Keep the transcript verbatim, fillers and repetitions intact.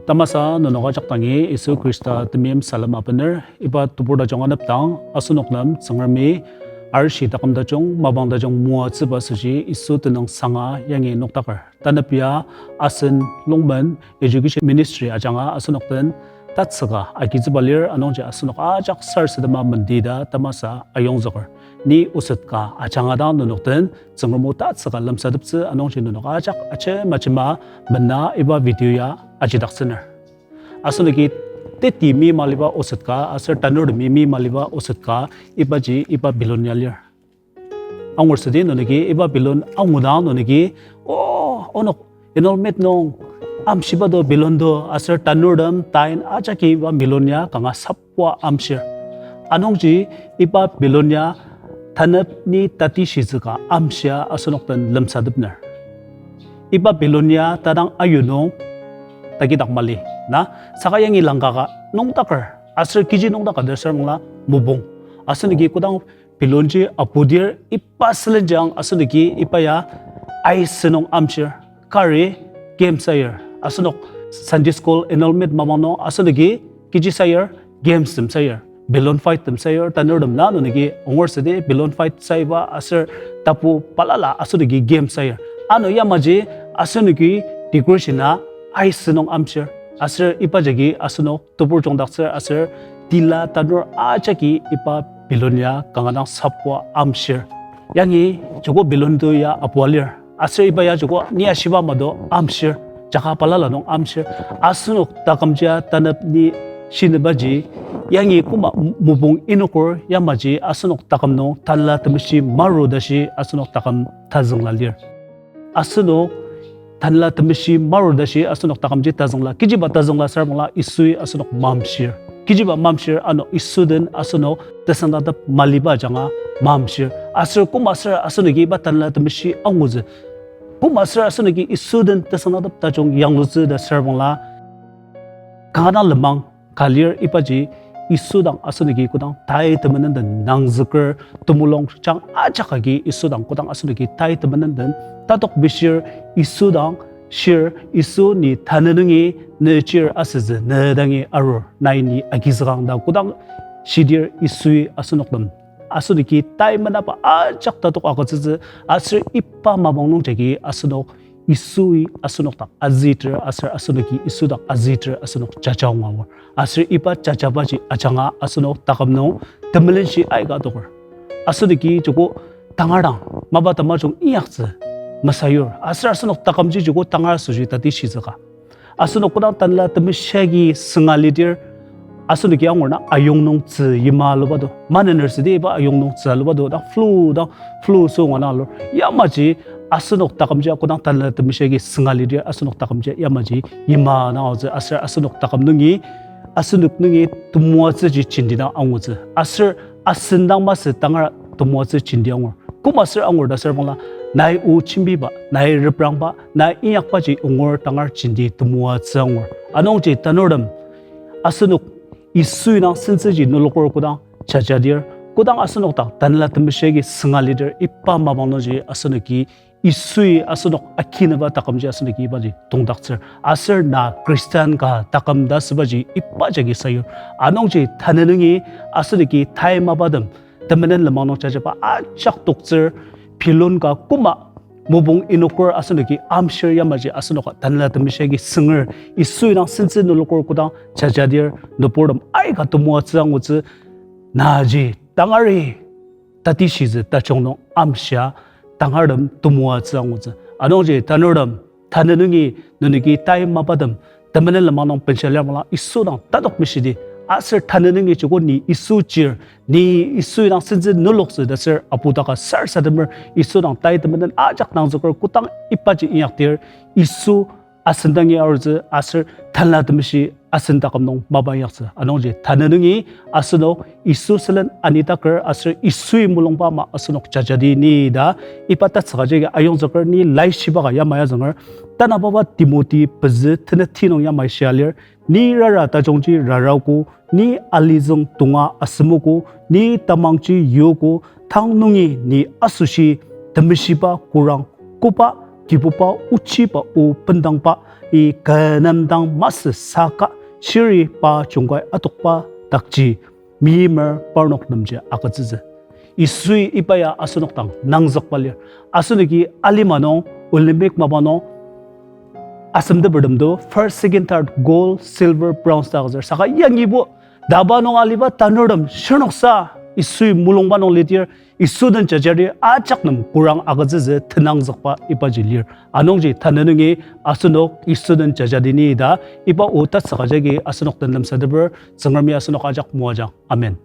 Tamasa nenok ajak dangi Yisu Khrista temeim salem abener, iba tebur tajung anepdang asenok nem Tsüngremi arishi taküm tajung, mapang tajung moatsüba süji Yisu tenüng sanga yangi nokdaker. Tanep ya asen Longmen Education Ministry ajanga asenok den tatsüka agitsüba lir, anungji asenok ajak sarasadema mendi ta tamasa ayongzüker. Ni oset ka ajanga dang nenok den Tsüngrem o tatsüka lemsateptsü, anungji nenok ajak ajema ajema mena iba video ya ajidaktsüner. Asenoki teti mi maliba oset ka aser tanurtemi mi maliba oset ka ibaji iba balloon ya lir. Angur südi nenoki iba balloon angudang nenoki, o, onok enrollment nung amshiba do balloon do aser tanurtem tain ajaki iba balloon ya kanga sapua amshir. Anungji iba balloon ya tanep ni tatishitsü ka amshia asenok den lemsatepner. Iba balloon ya tadang ayu nung takidak mali. Na, saka yangi langka ka nüngdaker, aser kechi nüngdaka ta sür bangla mopung. Asenoki kodang balloon ji apudir iba sülenjang asenoki iba ya ice nung amshir. Kari games sayur. Asenok Sunday school enrollment mapang nung asenoki kechi sayur, games tem sayur. Balloon fight tem sayur, tanurtem na nenoki angur südi balloon fight sayuba aser tapu balala asenoki games sayur. Ano yamaji asenoki decoration a ice nung amshir. Aser iba jagi asenok tebur jungdaktsür aser tila tanur ajaki iba balloon ya kanga dang sapua amshir. Yangi joko balloon to ya apua lir. Aser iba ya joko ni ashiba mado amshir. Jaka balala nung amshir. Asenok takümjia tanep ni shinibaji yangi koma mopung inoker yamaji asenok taküm nung Tanela Temeshi maru tashi asenok taküm tazüngla lir. Asenok Tanela Temeshi maru tashi asenok takümji tazüngla, kechiba tazüngla sür bangla Yisui asenok mamshir. Kechiba mamshir ano Yisu den asenok tesüngdatep maliba ajanga mamshir. Aser koma aser asenoki iba Tanela Temeshi angutsü. Koma aser asenoki Yisu den tesüngdatep tajung yanglutsü ta sür bangla kanga dang lenmang ka lir ibaji Yisu dang asenoki kodang tai temenen den nangzüker temulung jang ajak agi Yisu dang kodang asenoki tai temenen den tatok bishir Yisu dang shir Yisu ni tanü nungi ne chir asütsü ne dangi arur nai ni agizükang ta kodang shidir Yisui asenok den asenoki tai menaba ajak tatok agütsütsü aser iba mapang nung jagi asenok Yisui asenok dak aziter aser asenoki Yisu dak aziter asenok jaja ong angur. Aser iba jajabaji ajanga asenok taküm nung temelenshi aika adoker. Asenoki joko tangar dang mapa tamajung inyaktsü mesayur. Aser asenok takümji joko tangar asoshi tatishitsü ka. Asenok kodang Tanela Temeshi agi sünga lidir, asenoki angur na ayong nung tzü yima aluba do. Manener südi iba ayong nung tzü aluba do, dang flu, dang flu sü ngana alur. Yamaji asenok takümji kodang Tanela Temeshi agi sünga lidir, asenok takümji yamaji yima dang aotsü, aser asenok taküm nungi, asenok nungi temoatsüji jenti dang angutsü. Aser asen dang masü tangar temoatsü jenti angur. Koma aser angur ta sür bangla, nai o jembiba, nai reprangba, nai inyakbaji ongur tangar jenti temoatsü angur. Anungji tanurtem, asenok Yisui dang sentsüji nulukur kodang jajadir, kodang asenok dak Tanela Temeshi agi sünga lidir iba mapang nungji asenoki Yisui asenok akinaba takümji asenoki ibaji tongdaktsür. Aser na Christian ka taküm ta asübaji iba jagi sayur. Anungji tanü nungi asenoki tai mapatem temenen lenmang nung jajaba ajak toktsür, balloon ka koma mopung inoker asenoki amshir yamaji asenoka Tanela Temeshi agi sünger, Yisui dang sentsü nulukur kodang jajadir, nüburtem aika temoatsü angutsü, naji tangari tatishitsü tajung nung amshia tangartem temoatsü angutsü. Anungji tanurtem, tanü nungi nenoki tai mapatem temenen lenmang nung benshia lir bangla Yisu dang tatok meshidi. Aser tanü nungi joko ni Yisu chir, ni Yisu dang sentsü nuloktsü ta sür apu daka sarasademer Yisu dang tai temenen ajak nangzüker kodang ibaji inyakdir Yisu asen dangi arutsü aser Tanela Temeshi asen taküm nung mapa inyaktsü. Anungji tanü nungi asenok Yisu sülen anitaker aser Yisui mulungba ama asenok jajadi ni ta iba tatsüka jagi ayongzüker ni laishiba ka yamai azünger. Tanababa Timothy pezü tenet ti nung yamai shia lir, ni rara tajungji raraogo, ni alizüng tonga asemogo, ni tamangji yogo, tang nungi ni asoshi temeshiba kurang koba Kibuba ochiba o bendangba, i kü nem dang masü saka, shiri pa jungkai atokba dakji, meimer parnok nemji agütsütsü. Yisui iba ya asenok dang nangzükba lir. Asenoki alima nung, Olympic mapa nung, asemtepertem to, first, second, third, gold, silver, bronze ta agütsür. Saka yangibo, taba nung aliba tanurtem, shirnoksa, Yisui mulungba nung lidir, Yisu den jajadi ajak nem kurang agütsütsü tenangzükba ibaji lir. Anungji tanü nungi asenok Yisu den jajadi ni ta iba o tatsüka jagi asenok den lemsateper Tsüngremi asenok ajak moajang. Amen.